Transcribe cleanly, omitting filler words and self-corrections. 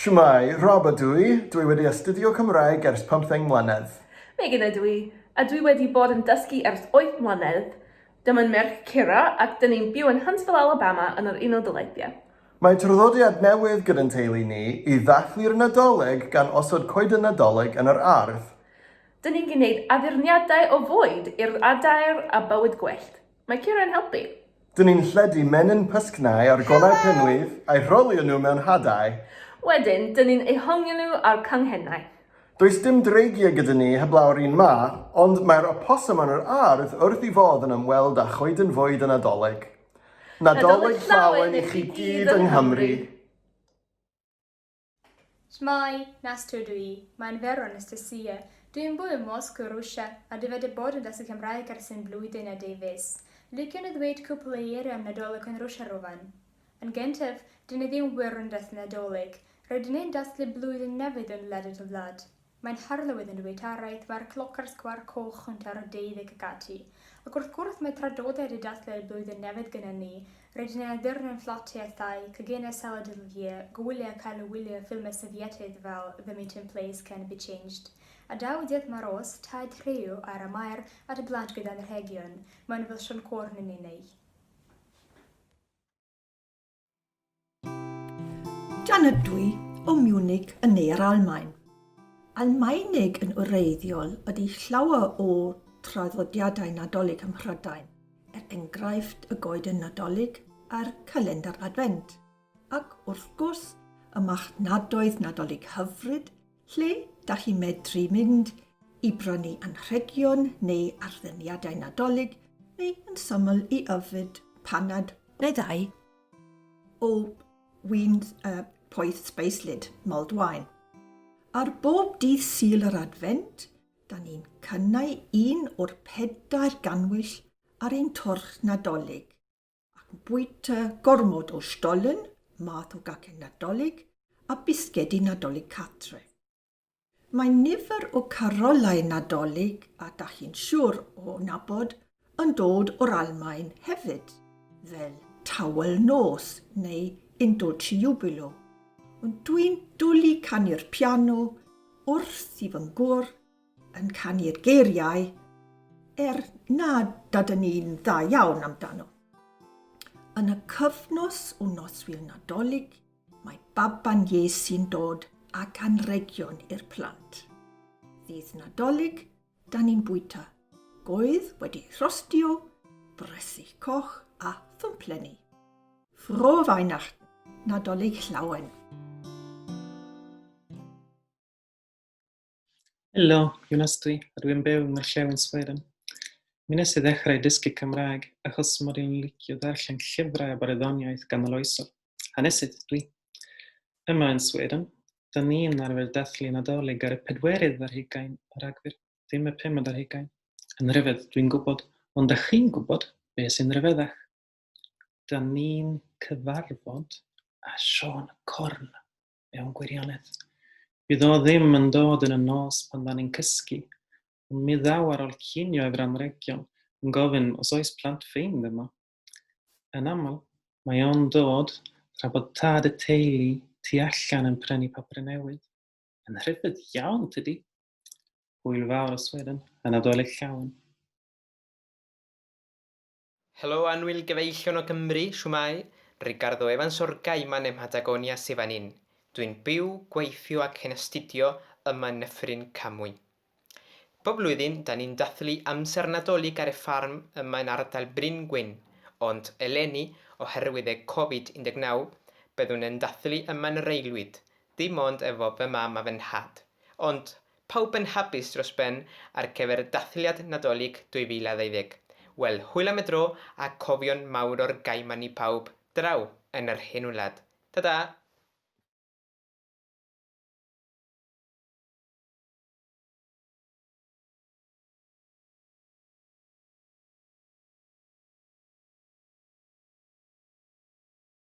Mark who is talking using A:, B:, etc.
A: Shwmae, Rob ydw i, dw i wedi astudio Cymraeg ers pymtheng mlynedd.
B: Megan ydw i, a dwi wedi bod yn dysgu ers wyth mlynedd. Dyma'n merch Kira, ac dyn ni'n byw yn Huntsville, Alabama yn yr Unol Daleithiau.
A: Mae traddodiad newydd gyda'n teulu ni i ddathlu'r Nadolig gan osod coeden Nadolig yn yr ardd.
B: Dyn ni'n gwneud addurniadau o fwyd i'r adair a bywyd gwyllt. Mae Kira yn helpu.
A: Dyn ni'n lledu menyn pysgnau ar golau pinwydd a'u rholio nhw mewn hadau.
B: Wedyn, dyn ni'n eu hongio nhw ar canghennau.
A: Does dim dreigiau gyda ni heblaw'r un 'ma, ond mae'r oposwm yn yr ardd wrth ei fodd yn ymweld â choeden fwyd y Nadolig. Nadolig Llawen i chi gyd yng Nghymru!
C: Shwmae, Nastya ydw i. Mae'n fer o Anastasia. Dw i'n byw ym Moscow, Rwsia, a dw i wedi bod yn dysgu Cymraeg ers un blwyddyn a deufis. Liciwn i ddweud cwpl o eiriau am Nadolig yn Rwsia rwan. Yn gyntaf, dyn ni ddim wir yn dathlu Nadolig. Rydyn ni'n dathlu Blwyddyn Newydd yn wledydd y wlad. Mae'n harlywydd yn dweud araith, mae'r cloc a'r sgwâr coch yn taro deuddeg ac ati. Ac wrth gwrs mae traddodiad y dathliad Blwyddyn Newydd gyda ni, rydyn ni'n addurno'n fflatiau a thai, coginau salad Olivier, gwyliau ac ail-wylio ffilmiau Sofietaidd fel The Meeting Place Can Be Changed. A daw Dydd Maros, Taid Rhiw, Air am Air, at y blant gyda anrhegion. Maen nhw fel Siôn Corn yn unig.
D: Jan ydw i, o Munich yn ne'r Almaen. Almaeneg yn wreiddiol ydy llawer o traddodiadau Nadolig ym Mhrydain, er enghraifft y goeden Nadolig a'r calendr Adfent, ac wrth gwrs y marchnadoedd Nadolig hyfryd lle da chi'n medru mynd i brynu anrhegion neu arddyniadau Nadolig neu yn syml i yfed panad neu ddau o win uh, poeth sbeislyd, mulled wine. Ar bob dydd Sul yr Adfent, da ni'n cynnau un o'r pedair ganwyll ar ein torch Nadolig, ac yn bwyta gormod o stollen, math o gacen Nadolig, a bisgedi Nadolig cartre. Mae nifer o carolau Nadolig a dach chi'n siŵr o nabod yn dod o'r Almaen hefyd, fel Tawel Nos neu In Dulci Jubilo. Ond dwi'n dwlu canu'r piano wrth i fy ngwr yn canu'r geiriau, er nad ydyn ni'n dda iawn amdano. Yn y cyfnos o noswyl Nadolig, Mae baban Iesu'n dod ag anrhegion i'r plant. Ddydd Nadolig, da ni'n bwyta goedd wedi rhostio, bresych coch a thwmplenni. Frohe Weihnachten! Nadolig Llawen!
E: Helo, Jonas dwi, a dwi'n byw yng Ngorllewin Sweden. Mi wnes i ddechrau dysgu Cymraeg achos mod i'n licio darllen llyfrau a barddoniaeth ganoloesol. Hanesydd dwi. Yma yn Sweden, da ni'n arfer dathlu Nadolig ar y pedwerydd ar hugain o Ragfyr, ddim y pumed ar hugain. Yn rhyfedd, dwi'n gwybod, ond da chi'n gwybod be sy'n rhyfeddach? Da ni'n cyfarfod â Siôn Corn. mewn gwirionedd. Fydd o ddim yn dod yn y nos pan 'dan ni'n cysgu, ond mi ddaw ar ol cinio efo'r anrhegion yn gofyn os oes plant ffeind yma. Yn aml, mae o'n dod tra bod tad y teulu tu allan yn prynu papur newydd. Yn rhyfedd iawn, tydi? Hwyl fawr o Sweden, a Nadolig Llawen.
F: Helo annwyl gyfeillion o Gymru, shwmae? Ricardo Evans o'r Gaiman ym Mhatagonia sy fan 'yn. Dwi'n byw, gweithio ac yn astudio yma yn Nyffryn Camwy. Bob blwyddyn, 'da ni'n dathlu amser Nadolig ar y ffarm yma yn ardal Bryn Gwyn, ond eleni, oherwydd y Covid 19, byddwn yn dathlu yma yn yr aelwyd, dim ond efo fy mam a fy nhad. Ond, Pawb yn hapus dros ben ar gyfer dathliad Nadolig 2020. Wel, hwyl am y dro a cofion mawr o'r Gaiman i pawb draw yn yr hen wlad. Ta-ta!